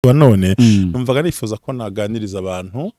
Wa none numvaga nifuza ko naganiriza abantu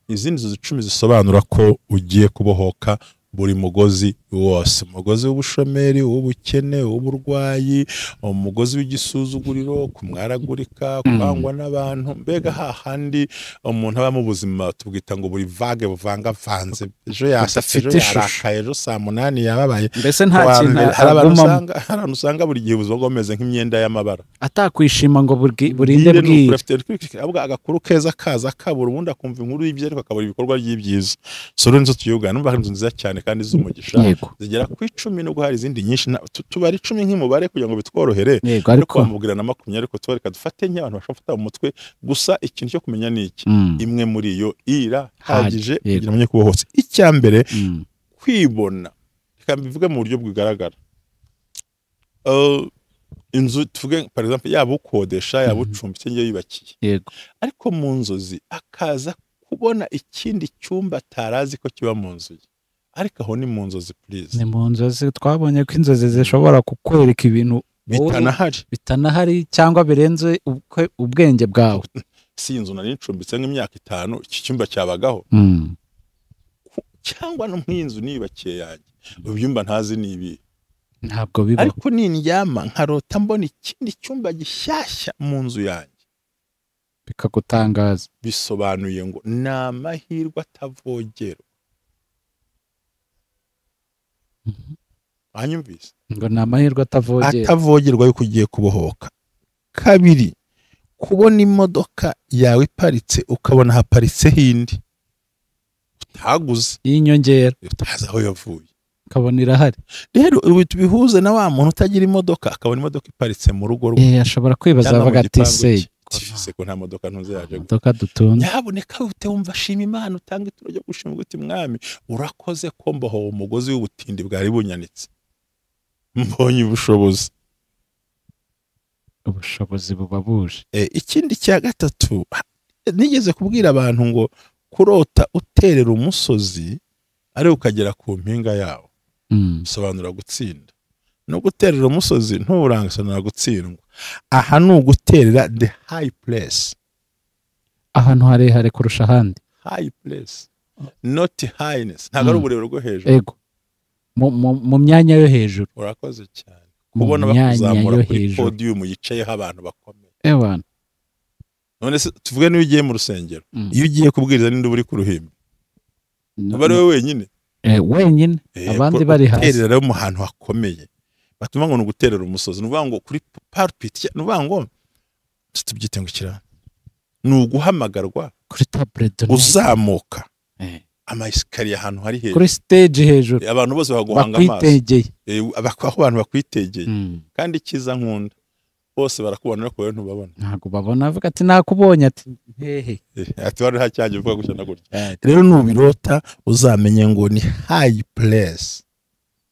izindi nzozi 10 zisobanura ko ugiye kubohoka buri mugozi wose, umugozi w'ubushomeri, w'ubukene, w'uburwayi, umugozi w'igisuzuguriro, kumwaragurika, kwangwa n'abantu, mbega hahandi umuntu aba mu buzima tubwita ngo buri vague, buvangavanze, ejo yasetse, ejo Budafite ishusho. yarakaye, ejo saa 8 yababaye. Mbese nta Kuwa kintu mbere, hari abantu agumamo. hari abantu usanga buri gihe ubuzima bwameze nk'imyenda y'amabara. Atakwishima ngo burinde Bwire ni ukuri, bwire. Afite ahubwo agakuru keza kaza akabura, ubundi akumva inkuru y'ibyiza ariko akabura ibikorwa by'ibyiza. So rero inzu tuyugana, numva ari inzu nziza cyane kandi z'umugisha, zigera ku 10, nubwo hari izindi nyinshi, tubara 10 nk'umubare kugira ngo bitworohere, Yego, ariko ariko wamubwira na 20, ariko tubareka dufate nke abantu bashobora gufata mu mutwe. Gusa ikintu cyo kumenya ni iki: imwe muri iyo irahagije kugira umenye kubohotse. Icya mbere, kwibona, reka mbivuge mu buryo bugaragara. Inzu tuvuge par exemple yaba ukodesha, yaba ucumbitse, ngiyo yubakiye, ariko mu nzozi akaza kubona ikindi cyumba atarazi ko kiba mu nzu ye, ariko aho ni mu nzozi, please. Ni mu nzozi. Twabonye ko inzozi zishobora kukwereka ibintu wowe bitanahari, bitanahari cyangwa birenze ubwenge bwawe. Si inzu nari ncumbitse nk'imyaka 5, iki cyumba cyabagaho? Cyangwa no nk'inzu niyubakiye yanjye, ibyumba ntazi ni ibi? Ntabwo bibaho. Ariko nindyama nkarota mbona ikindi cyumba gishyashya mu nzu yanjye, bikagutangaza, bisobanuye ngo ni amahirwe atavogerwa. Wanyumvise? Ngo ni amahirwe atavogerwa. Atavogerwa yuko ugiye kubohoka. Kabiri, kubona imodoka yawe iparitse, ukabona haparitseho indi utaguze, y'inyongera, utazi aho yavuye, ukabona irahari. Rero ubu tubihuze na wa muntu utagira imodoka, akabona imodoka iparitse mu rugo rwe Ashobora kwibaza, cyangwa mu avuga ati gipangu se cye. Ati, se ko nta modoka ntuze yaje gute? Imodoka dutunze. Nyabuneka wihute wumva, shima Imana, utanga ituro ryo gushima, uti: "Mwami, urakoze ko mbohowe umugozi w'ubutindi bwari bunyanitse, mbonye ubushobozi." Ubushobozi buba buje. Ikindi cya gatatu, nigeze kubwira abantu ngo kurota uterera umusozi ariko ukagera ku mpinga yawo bisobanura gutsinda, no guterera umusozi ntuwurange bisobanura gutsindwa. Aha ni uguterera the high place, ahantu harehare kurusha ahandi. High place, not highness, ntabwo ari uburebure bwo hejuru. Ego, mu myanya yo hejuru. Urakoze cyane. Mu Kubona myanya bakuzamura yo kuri hejuru. podium yicayeho abantu bakomeye. Ewana. None se tuvuge niyo ugiye mu rusengero, iyo ugiye kubwiriza, ninde uba uri ku ruhimbi? Aba ari we wenyine. Wenyine, abandi bari hasi. Guterera rero mu hantu hakomeye, batuma ngo ni uguterera umusozi, ni ukuvuga ngo kuri pulpit, ni ukuvuga ngo tubyite ngo ikira ni uguhamagarwa, kuri table d'honneur. Uzamuka ama escalier ahantu hari hejuru, Kuri stage hejuru. Abantu bose baguhanga amaso. Bakwitegeye. Aho abantu bakwitegeye. Kandi icyiza nkunda, bose barakubona ariko wowe ntubabona. Ntabwo babona. Avuga ati: "Nakubonye." Ati: "Hehe?" Ati: "Wari hacyanjye uvuga gutya na gutya." Rero nubirota uzamenye ngo ni high place,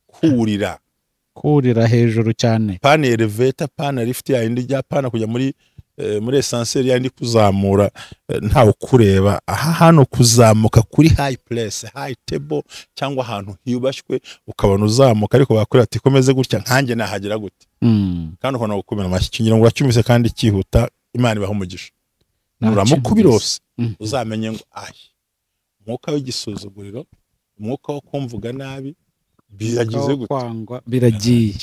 kurira. Kurira hejuru cyane. Pana elevator, pana lift yindi ijya, pana kujya muri ascenseur yindi kuzamura, ntawe ukureba. Aha hano kuzamuka kuri high place, high table, cyangwa ahantu hiyubashywe, ukabona uzamuka ariko bakureba ati: "Komeze gutya, nkanjye nahagera gute?" Kandi ukabona gukomera amashyi. Ngira ngo uracyumvise kandi cyihuta. Imana ibaha umugisha. Nuramuka ubirose, uzamenye ngo ayi umwuka w'igisuzuguriro, umwuka wo kumvuga nabi biragize Umwuka wo gute? Kwangwa biragiye.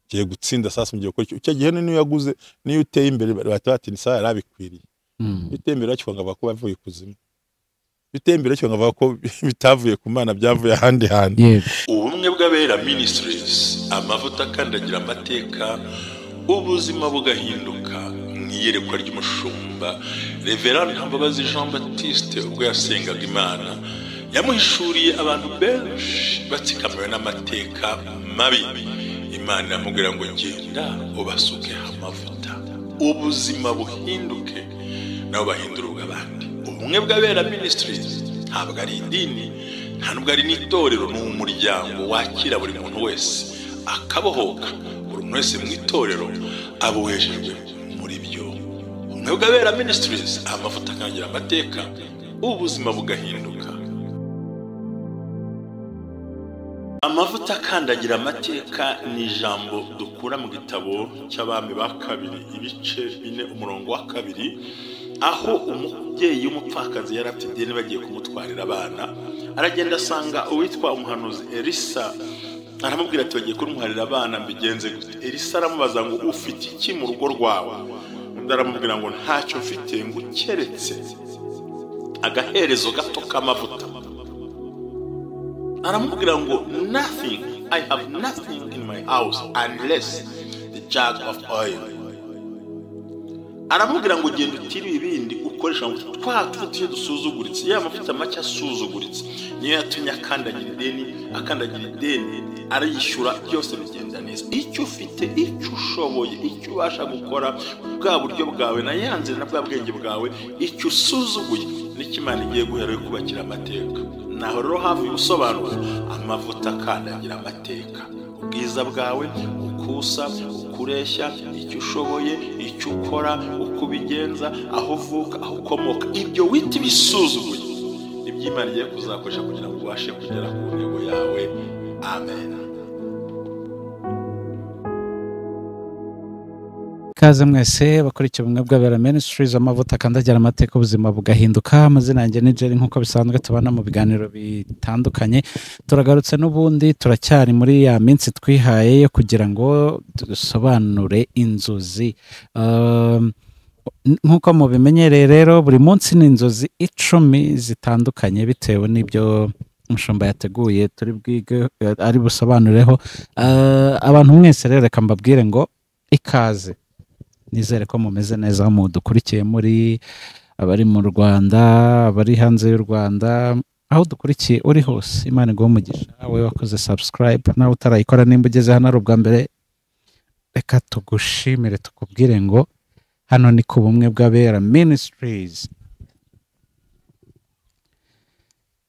Ngiye gutsinda. Sasa mugiye gukora icyo gihe, niyo yaguze, niyo uteye imbere, bahita bati: "Ni sawa, yari abikwiriye." Iyo uteye imbere bakikanga bavuga ko bavuye ikuzimu. Iyo uteye imbere bakikanga bavuga ko bitavuye ku Mana, byavuye ahandi hantu. Ubumwe bw'Abera Ministries, amavuta akandagira amateka, ubuzima bugahinduka. Mu iyerekwa ry'umushumba Reverend Ntambabazi Jean Baptiste, ubwo yasengaga Imana, yamuhishuriye abantu benshi batsikamiwe n'amateka mabi. Imana iramubwira ngo: "Genda ubasukeho amavuta, ubuzima buhinduke, nabo bahindura ubw'abandi." Ubumwe bw'Abera Ministries ntabwo ari idini, nta nubwo ari n'itorero, ni umuryango wakira buri muntu wese akabohoka. Buri muntu wese mu itorero aboheshejwe muri byo. Ubumwe bw'Abera Ministries, amavuta akangira amateka, ubuzima bugahinduka. Amavuta akandagira amateka ni ijambo dukura mu gitabo cy'Abami ba kabiri ibice 4 umurongo wa 2, aho umubyeyi w'umupfakazi yari afite ideni bagiye kumutwarira abana, aragenda asanga uwitwa umuhanuzi Elisa, aramubwira ati bagiye kumutwarira abana mbigenze gute? Elisa aramubaza ngo ufite iki mu rugo rwawe? Undi aramubwira ngo ntacyo mfite ngo keretse agaherezo gato k'amavuta. Aramubwira ngo nothing, I have nothing in my house unless the jug of oil. Aramubwira ngo genda utire ibindi ukoresha ngo twa tuvuye dusuzuguritse, ya mavuta make asuzuguritse niyo yatumye akandagira ideni, arayishyura, byose bigenda neza. Icyo ufite, icyo ushoboye, icyo ubasha gukora, bwa buryo bwawe na yanze na bwa bwenge bwawe, icyo usuzuguye nicyo Imana igiye guhera yo kubakira amateka. Naho rero hafi ubusobanuro, amavuta akandagira amateka, ubwiza bwawe, ukusa, ukureshya, icyo ushoboye, icyo ukora, uko ubigenza, aho uvuka, aho ukomoka, ibyo wita ibisuzuguye ibyo Imana igiye kuzakoresha kugira ngo ubashe kugera ku ntego yawe. Amen. Ikaze mwese bakurikiye Ubumwe bw'Abera Ministries, amavuta akandagira amateka, ubuzima bugahinduka. Amazina yanjye ni Jerry, nk'uko bisanzwe tubana mu biganiro bitandukanye. Turagarutse n'ubundi, turacyari muri ya minsi twihaye yo kugira ngo dusobanure inzozi. Nk'uko mubimenyereye rero, buri munsi ni inzozi 10 zitandukanye bitewe n'ibyo umushumba yateguye turi bwige ari busobanureho. Abantu mwese rero reka mbabwire ngo ikaze. Nizere ko mumeze neza mudukurikiye, muri abari mu Rwanda, abari hanze y'u Rwanda, aho dukurikiye uri hose, Imana iguhe umugisha. Wowe wakoze subscribe, nawe utarayikora, nimba ugeze hano ari ubwa mbere, reka tugushimire tukubwire ngo hano ni ku Bumwe bw'Abera Ministries.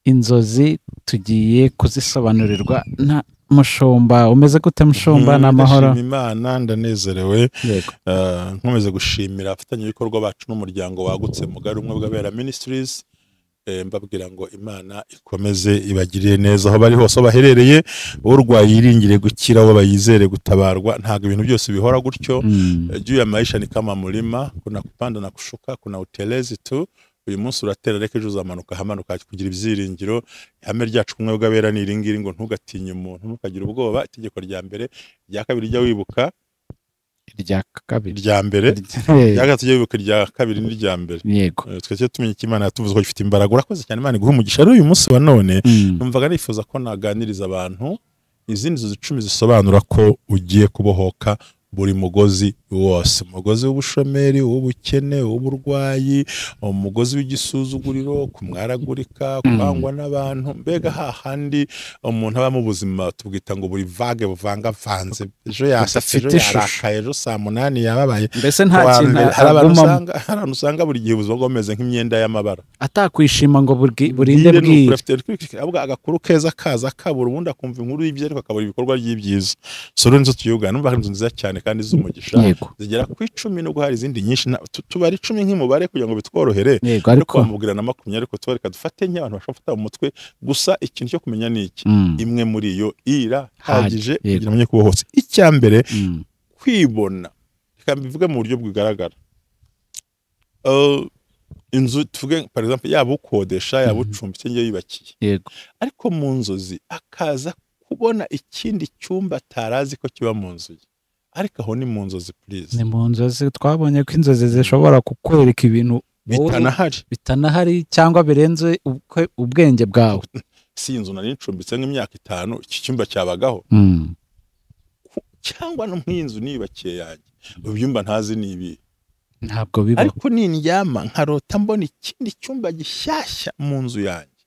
Inzozi tugiye kuzisobanurirwa na mushumba. Umeze gute mushumba? N'amahoro. Ndashima Imana, ndanezerewe. Nkomeze gushimira abafatanyabikorwa bacu n'umuryango wagutse mugari Ubumwe bw'Abera Ministries. Mbabwira ngo Imana ikomeze ibagirire neza aho bari hose baherereye, urwaye yiringire gukira, abo bayizere gutabarwa. Ntabwo ibintu byose bihora gutyo. Juu ya maisha ni kama mlima, kuna kupanda na kushuka, kuna utelezi tu. Uyu munsi uratera reka ejo uzamanuka, hamanuka kugira ibyiringiro. Ihame ryacu Ubumwe bw'Abera ni iringiri ngo ntugatinye umuntu, ntukagira ubwoba. Itegeko rya mbere, rya kabiri jya wibuka irya kabiri, irya mbere, irya gatatu jya wibuka irya kabiri n'irya mbere. Yego, twese tumenye ko Imana yatuvuze ko ifite imbaraga. Urakoze cyane, Imana iguhe umugisha. Rero uyu munsi wa none numvaga nifuza ko naganiriza abantu izindi nzozi 10 zisobanura ko ugiye kubohoka buri mugozi wose, umugozi w'ubushomeri, w'ubukene, w'uburwayi, umugozi w'igisuzuguriro, kumwaragurika, kwangwa n'abantu, mbega hahandi umuntu aba mu buzima tubwita ngo buri vague buvangavanze, ejo yasetse, ejo yarakaye, ejo saa 8 yababaye, mbese nta kintu. Hari abantu usanga buri gihe ubuzima bwameze nk'imyenda y'amabara, atakwishima ngo burinde bwire, ahubwo agakuru keza kaza kabura, ubundi akumva inkuru y'ibyiza ariko akabura ibikorwa by'ibyiza. So rero inzu tuyugana numva ari inzu nziza cyane kandi z'umugisha, zigera ku 10, nubwo hari izindi nyinshi, tubari 10 nk'umubare kugira ngo bitworohere, ariko bamubwira na 20, ariko tubareka dufate nke abantu bashobora gufata mu mutwe. Gusa ikintu cyo kumenya ni iki, imwe muri iyo irahagije kugira ngo umenye kubohotse. Icya mbere, kwibona. Reka mbivuge mu buryo bwigaragara. Inzu tuvuge par exemple yaba ukodesha, yaba ucumbitse, ngiye yubakiye, ariko mu nzozi akaza kubona ikindi cyumba atarazi ko kiba mu nzu ye. Ariko aho ni mu nzozi, please. Ni mu nzozi. Twabonye ko inzozi zishobora kukwereka ibintu bitanahari cyangwa birenze ubwenge bwawe. Si inzu nari ncumbitse nk'imyaka 5 iki cyumba cyabagaho, cyangwa no nk'inzu niyubakiye yanjye, ibyumba ntazi ni ibi, ntabwo biba. Ariko nindyama nkarota mbona ikindi cyumba gishyashya mu nzu yanjye,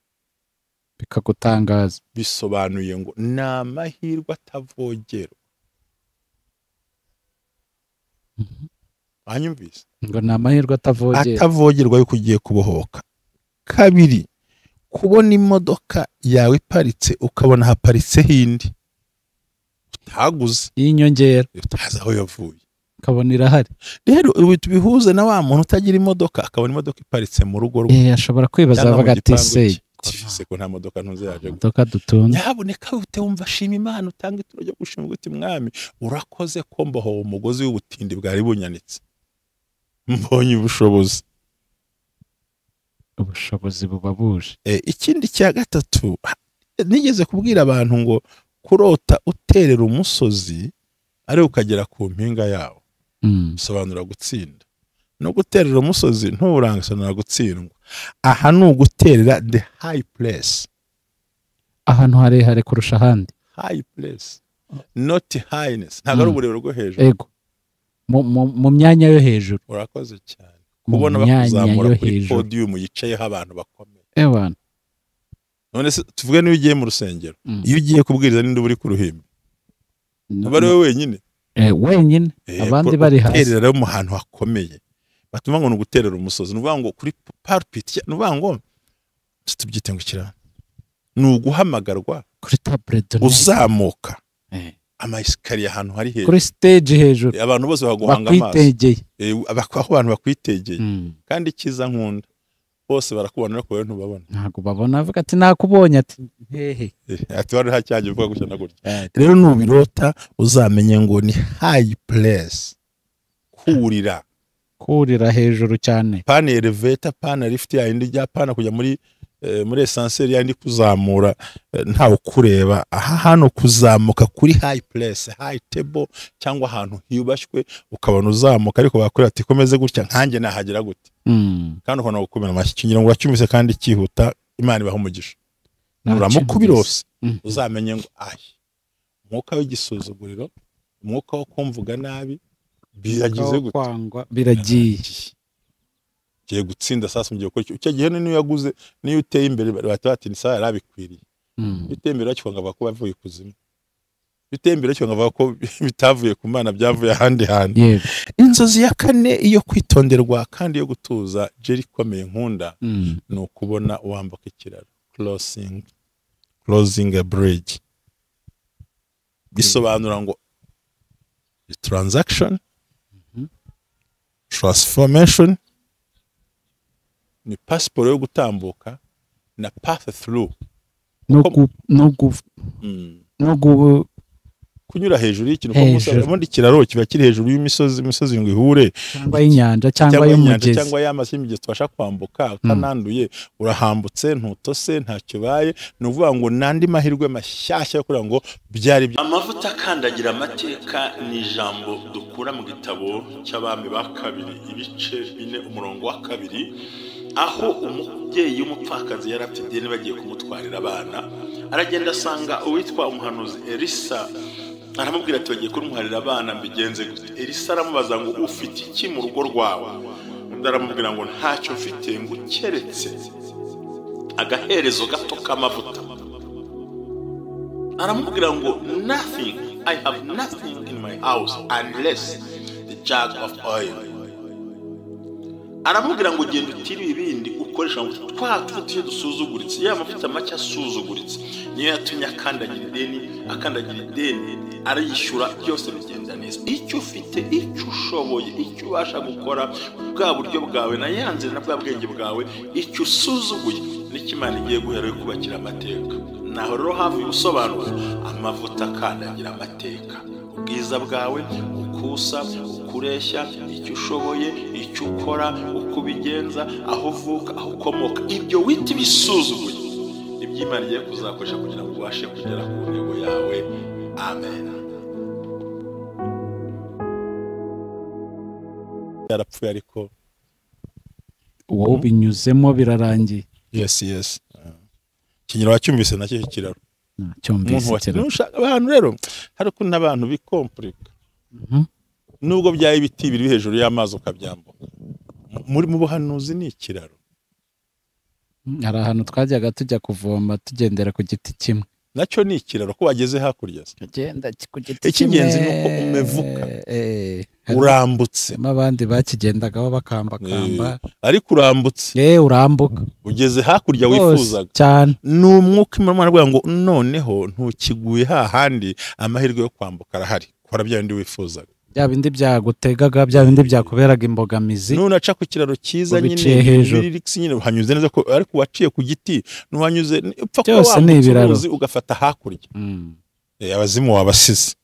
bikagutangaza. Bisobanuye ngo ni amahirwe atavogerwa. Anyumvise ngo ni amahirwe atavogerwa yuko ugiye kubohoka. Kabiri, kubona imodoka yawe iparitse ukabona haparitse hindi utaguze y'inyongera, utazi aho yavuye, ukabona irahari. Rero ubu tubihuze na wa muntu utagira imodoka akabona imodoka iparitse mu rugo rwe, ashobora kwibaza avuga ati se Se ko nta modoka ntuze yaje Imodoka dutunze. Nyaboneka ute wumva shima Imana, utanga ituro ryo gushima uti mwami urakoze ko mboho umugozi w'ubutindi bwari bunyanitse, mbonye ubushobozi. Ubushobozi buba buje. Ikindi cya gatatu nigeze kubwira abantu ngo kurota uterera umusozi ari ukagera ku mpinga yawo bisobanura gutsinda, no guterera umusozi nturangisanira gutsindwa. Aha ni uguterera the high place, ahantu harehare kurusha ahandi. High place not highness, ntabwo ari uburebure bwo hejuru. Ego, mu myanya yo hejuru. Urakoze cyane kubona bakuzamura kuri podium yicayeho abantu bakomeye. Ewana none se tuvuge niyo ugiye mu rusengero, iyo ugiye kubwiriza ninde uri ku ruhimbi? Aba ari wowe wenyine. Wenyine, abandi bari hasi. Guterera mu hantu hakomeye batuma ngo ni uguterera umusozi, ni ukuvuga ngo kuri pulpit, ni ukuvuga ngo tubyite ngo ikira, ni uguhamagarwa kuri table uzamuka ama escalier ahantu hari hejuru, kuri stage hejuru, abantu bose baguhanga amaso, aho abantu bakwitegeye. Kandi ikiza nkunda bose barakubona ariko wowe ntubabona. Ntabwo babona, avuga ati nakubonye, ati hehe, ati wari hacyaje uvuga gutya na gutya. Rero nubirota uzamenye ngo ni high place, kurira kurira hejuru cyane, pana elevator, pana lift ya indi jya, pana kujya muri ascenseur ya indi kuzamura ntawe kureba. Aha hano kuzamuka kuri high place, high table, cyangwa ahantu hiyubashywe ukabona uzamuka, ariko bakora ati komeze gutya nkanjye nahagera gute. Kandi ukabona gukomera amashyi, ngira ngo uracyumvise kandi cyihuta. Imana ibaha umugisha. Nuramuka ubirose uzamenye ngo ayi umwuka w'igisuzuguriro, umwuka wo kumvuga nabi biragize gute, kwangwa biragiye. Giye gutsinda sasa mugiye gukora icyo gihe niyo yaguze, niyo uteye imbere bahita bati ni sawa yarabikwiriye. Biteye imbere bakivanga bavuga ko bavuye kuzimu, biteye imbere bakivanga bavuga ko bitavuye ku Mana byavuye ahandi hantu. Inzozi ya kane iyo kwitonderwa kandi yo gutuza Jerry ikomeye nkunda ni ukubona wambuka ikiraro, closing a bridge. Bisobanura ngo transaction, transformation, ni passport yo gutambuka na path through, no kunyura hejuru y'ikintu. Ubundi ikiraro kiba kiri hejuru y'imisozi, imisozi ngo ihure, cyangwa y'inyanja, cyangwa y'umugezi, cyangwa y'amazi y'imigezi, tubasha kwambuka utananduye, urahambutse ntutose ntacyo baye. Ni ukuvuga ngo nandi mahirwe mashyashya yo kugira ngo byari amavuta akandagira amateka. Ni ijambo dukura mu gitabo cy'Abami ba kabiri ibice 4 umurongo wa 2, aho umubyeyi w'umupfakazi yari afite ideni bagiye kumutwarira abana, aragenda asanga uwitwa umuhanuzi Elisa, aramubwira ati bagiye kumutwarira abana mbigenze gute? Elisa aramubaza ngo ufite iki mu rugo rwawe? Undi aramubwira ngo ntacyo mfite, ngo keretse agaherezo gato k'amavuta. Aramubwira ngo nothing, I have nothing in my house unless the jug of oil. Aramubwira ngo genda utire ibindi ukoresha ngo twa tuti dusuzuguritse, ya mavuta make asuzuguritse niyo yatumye akandagira ideni, akandagira ideni arayishyura, byose bigenda neza. Icyo ufite, icyo ushoboye, icyo ubasha gukora, bwa buryo bwawe na yanze na bwa bwenge bwawe, icyo usuzuguye nicyo Imana igiye guhera yo kubakira amateka. Naho rero hafi ubusobanuro, amavuta akandagira amateka, ubwiza bwawe, ukusa, ukureshya, icyo ushoboye, icyo ukora, uko ubigenza, aho uvuka, aho ukomoka, ibyo wita ibisuzuguye ibyo Imana igiye kuzakoresha kugira ngo ubashe kugera ku ntego yawe. Amen. Yarapfuye ariko wowe ubinyuzemo birarangiye. Yes, yes. Kinyira wacyumvise nacyo ikiraro. Cyumvise ikiraro. Abantu rero hari ukuntu abantu bikomplika. Nubwo byaye ibiti biri hejuru y'amazi ukabyambuka. Muri mu buhanuzi ni ikiraro. Hari ahantu twajyaga tujya kuvoma tugendera ku giti kimwe. Nacyo ni ikiraro ko wageze hakurya se. Ugenda ku giti kimwe. Icy'ingenzi ni uko umevuka. Urambutse. N'abandi bakigendagaho bakambakamba. Ariko urambutse. Urambuka. Ugeze hakurya wifuzaga. Cyane. Ni umwuka Imana aravuga ngo noneho ntukiguye hahandi, amahirwe yo kwambuka arahari. Kora bya bindi wifuzaga. Bya bindi byagutegaga, bya bindi byakuberaga imbogamizi, nunaca ku kiraro cyiza nyine ubiciye hejuru. Lyrics nyine uhanyuze neza ko, ariko waciye ku giti nuhanyuze upfa kuba Byose ni wambutse ibiraro. uruzi ugafata hakurya. Abazimu wabasize.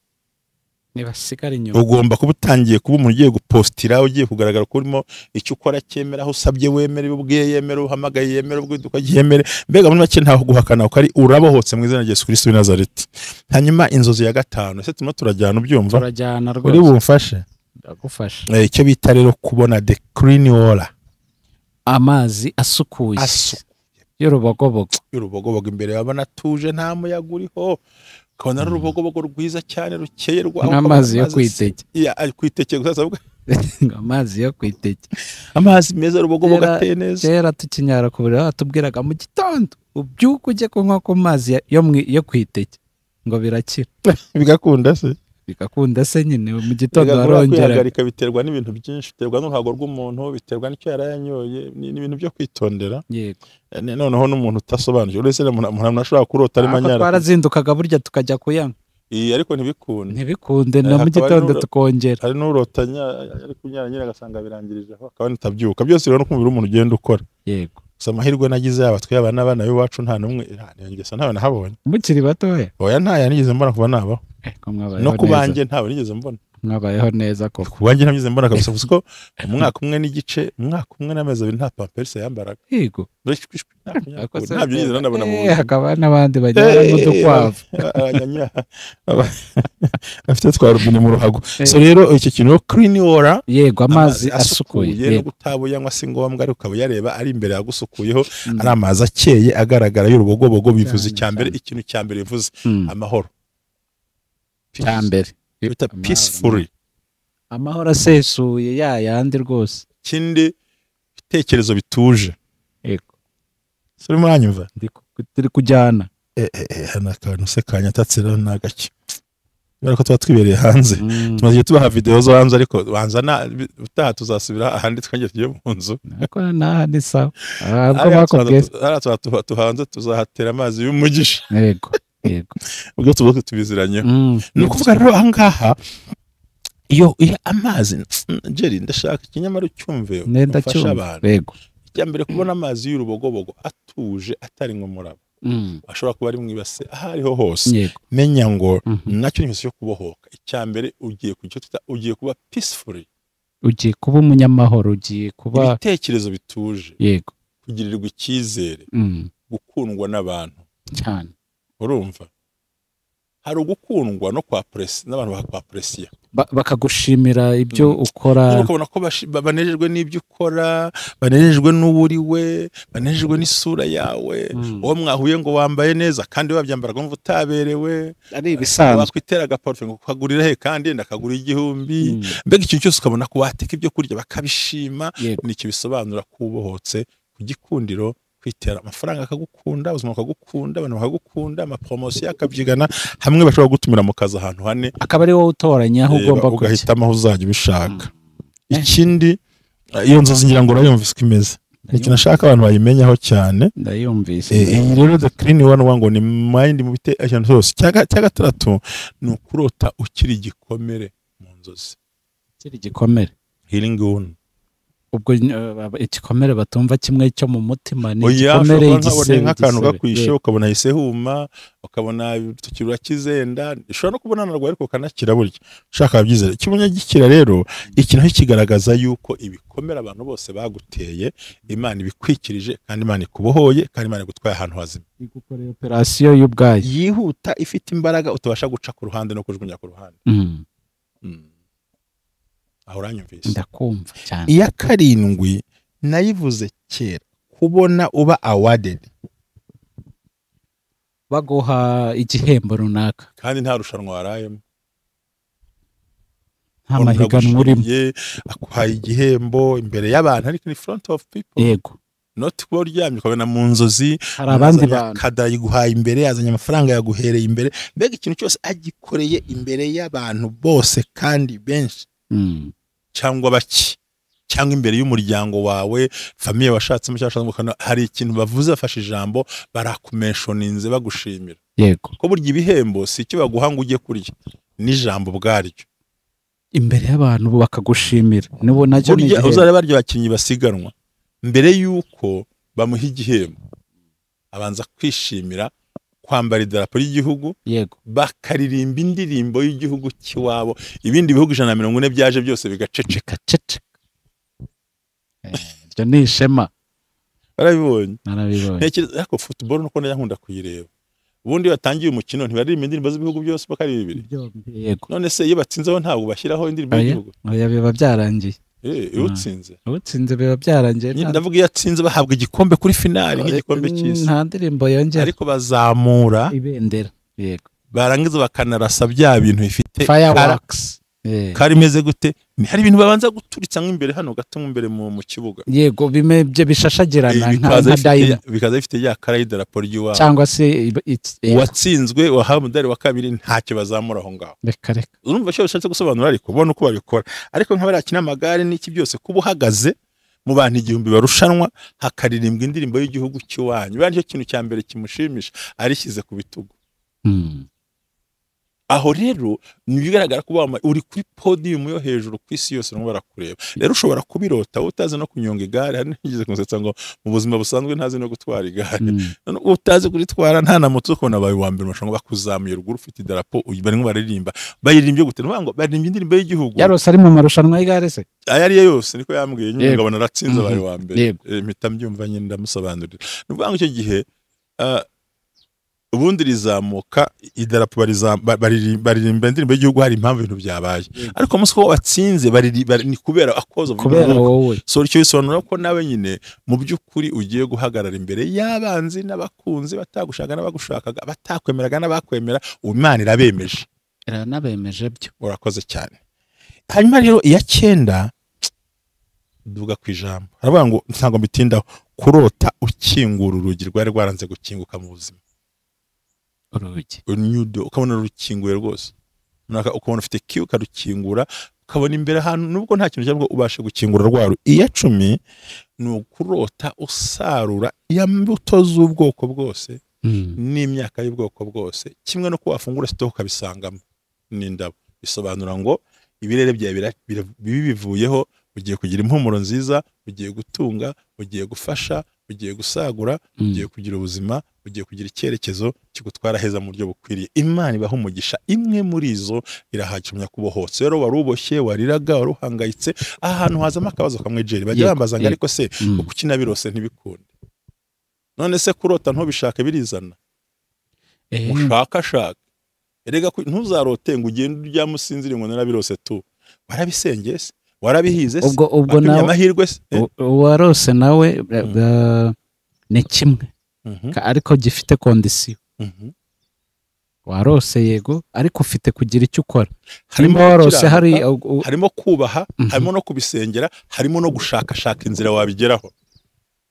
Ntibasigara inyuma. Ugomba kuba utangiye kuba umuntu ugiye gupostira, ugiye kugaragara ko urimo icyo ukora cyemera, aho usabye wemere, ibyo ubwiye yemere, uhamagaye yemere, ubwiduka yemere. Mbega muri make ntaho guhakana ko ari urabohotse mu izina rya Yesu Kristo w'i Nazareti. Hanyuma inzozi ya gatanu, ese turimo turajyana, ubyumva? Turajyana Uri rwose. bumfashe? Ndagufasha. Icyo bita rero kubona the clean water, Amazi asukuye asuku y'urubogobogo. Y'urubogobogo, imbere wabona atuje, nta muyaga uriho, ukabona ari urubogobogo rwiza cyane rukeye rwaho. Nk'amazi yo Ukabona kwiteke. Iya, ari kwiteke gusa. Amazi yo kwiteke. Amazi meza, urubogobogo, ateye neza. Kera tukinyara ku buriri batubwiraga mu gitondo ubyuke ujye kunywa ku mazi yo kwiteke ngo birakira. Bigakunda se? Bigakunda se nyine, mu gitondo Bigakunda. warongera. Kwihagarika biterwa n'ibintu byinshi, biterwa n'uruhago rw'umuntu, biterwa n'icyo yarayanyoye, ni ibintu byo kwitondera. Noneho n'umuntu utasobanukiwe, uretse umuntu ashobora kurota arimo Ariko anyara. twarazindukaga burya tukajya kuyanywa. Iyi ariko ntibikunde. Ntibikunde, na mu Hakaba gitondo tukongera. Hari n'urota ari kunyara nyine, agasanga birangirije aho, akaba nitabyuka. Byose rero no kumubiri w'umuntu ugenda ukora. Gusa amahirwe nagize, yaba twe, yaba n'abana b'iwacu, nta n'umwe, nta ngeso ntawe nahabonye. Mukiri batoya? Oya, nta nigeze mbona kuva nabaho. Ko mwabayeho No ku neza. banjye ntawe nigeze mbona. Mwabayeho neza koko. Ku banjye ntabwo nigeze mbona kabisa, kuko umwaka umwe n'igice, umwaka umwe n'amezi 2, nta pampers yambaraga. Ariko se- Ntabyo nigeze nanabona mu buzima. Hakaba n'abandi bajyana n'udukwavu. Bafite twa robine mu ruhago. So rero icyo kintu, clean water, Yego, amazi asukuye. no gutaba uyanywa si ngombwa, ariko ukaba uyareba ari imbere yagusukuyeho, Mm. ari amazi akeye agaragara y'urubogobogo, bivuze Cyane, icya mbere, cyane. ikintu cya mbere bivuze amahoro. Cya mbere. Bita Amahoro. peacefully. Amahoro asesuye ya yandi rwose. Ikindi, ibitekerezo bituje. So urimo uranyumva? Turi kujyana. Hano akantu se kanyatatse rero ni agake, kubera ko tuba twibereye hanze. Tumaze igihe tubaha videwo zo hanze, ariko banza na utaha tuzasubira ahandi, twongere tujye mu nzu. Ariko naha ni sawa. Ah, ubwo Hariya bakubwiye. Hariya tuba tuhanze, tuzahatera amazi y'umugisha. Yego yego. Ubwo tuba tubiziranyeho. Ni ukuvuga rero ahangaha iyo amazi, Jerry, ndashaka ikinyamara ucyumve, Nenda ufashe cyumva. abantu. Icya mbere, kubona amazi y'urubogobogo atuje, atari nk'umuraba, ashobora kuba ari mu ibase, aho ariho hose, menya ngo nacyo ni ikimenyetso cyo kubohoka. Icya mbere, ugiye ku cyo twita, ugiye kuba peacefully. Ugiye kuba umunyamahoro, ugiye kuba Ibitekerezo bituje, kugirirwa icyizere, gukundwa n'abantu. Cyane. Urumva hari ugukundwa no kwa presi n'abantu bakakwapresiya. Bakagushimira ibyo ukora. Nyine ukabona ko banejejwe n'ibyo ukora, banejejwe n'uwo uri we, banejejwe n'isura yawe. Uwo mwahuye ngo wambaye neza, kandi wabyambaraga wumva utaberewe. Ari ibisanzwe. Wakwitera agaparufe ngo ukagurira he, kandi ndakagura 1000. Mbega ikintu cyose ukabona ko wateka ibyo kurya bakabishima. Ni icyo bisobanura, ko ubohotse ku gikundiro, kwitera amafaranga akagukunda, ubuzima bakagukunda, abantu bakagukunda, amapromosiyo akabyigana, hamwe bashobora gutumira mu kazi ahantu hane. Akaba ari wowe utoranya aho ugomba kujya. Ugahitamo aho uzajya ubishaka. Ikindi, iyo nzozi ngira ngo urayumvise uko imeze, ni ikintu ashaka abantu bayimenyaho cyane. Ndayumvise. Iyi rero the clean one ngo ni mind mu bite ahantu hose. Cya gatandatu ni ukurota ukiri igikomere mu nzozi. Kiri igikomere. Healing wound. Ubwo igikomere batumva kimwe cyo mu mutima ni Oya, igikomere, ushobora kuba nkabona igisebe. nk'akantu Igisebe. gakwishe, ukabona hise huma, ukabona urutoki rurakizenda, ushobora no kubona narwaye ariko ukanakira burya, ushaka wabyizera. Ikibonye gikira rero, iki naho kigaragaza yuko ibikomere abantu bose baguteye Imana ibikwikirije, kandi Imana ikubohoye, kandi Imana igutwaye ahantu hazima. Igukoreye operasiyo y'ubwayo. Yihuta, ifite imbaraga, utabasha guca ku ruhande no kujugunya ku ruhande. Aho uranyumvise? Ndakumva cyane. Iya karindwi nayivuze kera, kubona uba awarded. Baguha igihembo runaka. Kandi nta rushanwa warayemo. Nta mahiganwa urimo. Aragushimiye, akuhaye igihembo imbere y'abantu, ariko ni front of people, not kuba uryamye ukabona mu nzozi Hari abandi azanye bantu. Kada yiguhaye imbere, yazanye amafaranga yaguhereye imbere, mbega ikintu cyose agikoreye imbere y'abantu bose kandi benshi cyangwa bake, cyangwa imbere y'umuryango wawe, famille washatsemo cyangwa washatsemo, ukabona hari ikintu bavuze, bafashe ijambo, barakumenshoninze, bagushimira. Ko burya ibihembo si icyo baguha ngo ujye kurya, n'ijambo ubwaryo. Imbere y'abantu bakagushimira. Nibo nacyo ni Burya uzareba barya bakinnyi basiganwa mbere yuko bamuha igihembo abanza kwishimira kwambara idarapo ry'igihugu, yego, bakaririmba indirimbo y'igihugu cy'iwabo, ibindi bihugu 140 byaje byose bigaceceka. Iryo ni ishema. Barabibonye. Narabibonye. Ntekereza ko football nuko nkunda kuyireba. Ubundi batangiye umukino ntibaririmba indirimbo z'ibihugu byose bakari bibiri. Yego. None se iyo batsinzeho ntabwo bashyiraho indirimbo y'igihugu? Oya, biba byarangiye. Iyo utsinze biba byarangiye. Ndavuga iyo atsinze bahabwa igikombe kuri finali nk'igikombe cy'isi. Nta ndirimbo yongera. Ariko bazamura ibendera. Yego. Barangiza bakanarasa bya bintu bifite fireworks. Kari meze gute? Hari ibintu babanza guturitsa nk'imbere hano gato nk'imbere mu kibuga. Yego, bimebye bishashagirana nka dayima. Bikaza bifite ya kara y'idarapo ry'iwabo. Cyangwa se uwatsinzwe wahawe umudari wa kabiri ntacyo bazamura aho ngaho. Reka reka. Urumva icyo bishatse gusobanura, ariko ubona uko babikora. Ariko nk'abarakina amagare n'iki byose, kuba uhagaze mu bantu 1000 barushanwa hakaririmbwa indirimbo y'igihugu cy'iwanyu. Bari cyo kintu cya mbere kimushimisha arishyize ku bitugu. Aho rero nibigaragara ko uri kuri podium yo hejuru ku isi yose no barakureba. Rero ushobora kubirota utazi no kunyonga igare. Hari nigeze kunsetsa ngo mu buzima busanzwe ntazi no gutwara igare. None utazi kuritwara nta na moto ukabona abaye wa mbere mashongo bakuzamuye ruguru ufite idarapo barimo baririmba. Bayirimbye gute? Ngo baririmba indirimbo y'igihugu. Yarose ari mu marushanwa y'igare se? Ayari yo yose niko yambwiye nyine ngabona aratsinze abaye wa mbere. Mpita mbyumva nyine ndamusobanurira. Nuvuga ngo icyo gihe ubundi rizamuka idarapo baririmba indirimbo y'igihugu hari impamvu ibintu byabaye. Ariko umunsi ko watsinze ni kubera akoza kubera wowe. So icyo bisobanura ko nawe nyine mu by'ukuri ugiye guhagarara imbere y'abanzi n'abakunzi batagushaka n'abagushakaga, batakwemeraga n'abakwemera, Imana irabemeje. Iranabemeje byo. Urakoze cyane. Hanyuma rero iya 9 duga ku ijambo. Haravuga ngo ntabwo mbitindaho, kurota ukingura urugi rwari rwaranze gukinguka mu buzima. Urugi ukabona rukinguye rwose, ukabona ufite ki ukarukingura, ukabona imbere ahantu nubwo nta kintu cyangwa ubasha gukingura rwaro. Iya 10 ni ukurota usarura imbuto z'ubwoko bwose n'imyaka y'ubwoko bwose, kimwe no kuba wafungura stock ukabisangamo n'indabo. Bisobanura ngo ibirere byawe bibi bivuyeho, ugiye kugira impumuro nziza, ugiye gutunga, ugiye gufasha, ugiye gusagura, ugiye kugira ubuzima, ugiye kugira icyerekezo kigutwara heza mu buryo bukwiriye. Imana ibaha umugisha. Imwe muri izo irahagije kubohotse. Rero waruboshye, wariraga, waruhangayitse, ahantu hazamo akabazo kamwe jeri bajya bambaza ngo ariko se kuki nabirose ntibikunde? None se kurota ntubishake birizana? Mushakashaka. Erega ntuzarote ngo ugende uryamusinzire ngo narabirose tu. Warabisengeye se? Warabihize se? Ubwo nawe amahirwe se? Warose nawe ni kimwe ariko gifite kondisiyo. Warose yego, ariko ufite kugira icyo ukora. Harimo warose, harimo kubaha, harimo no kubisengera, harimo no gushakashaka inzira wabigeraho.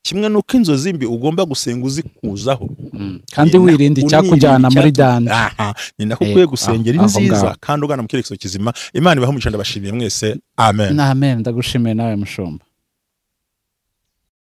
Kimwe nuko inzozi mbi ugomba gusenga uzikuzaho kandi wirinde icyakujyana muri danje. Ni nako ukwiye gusengera inziza kandi ugana mu cyerekezo kizima. Imana ibahe umugisha, ndabashimiye mwese. Amen. Amen. Ndagushimiye nawe mushumba.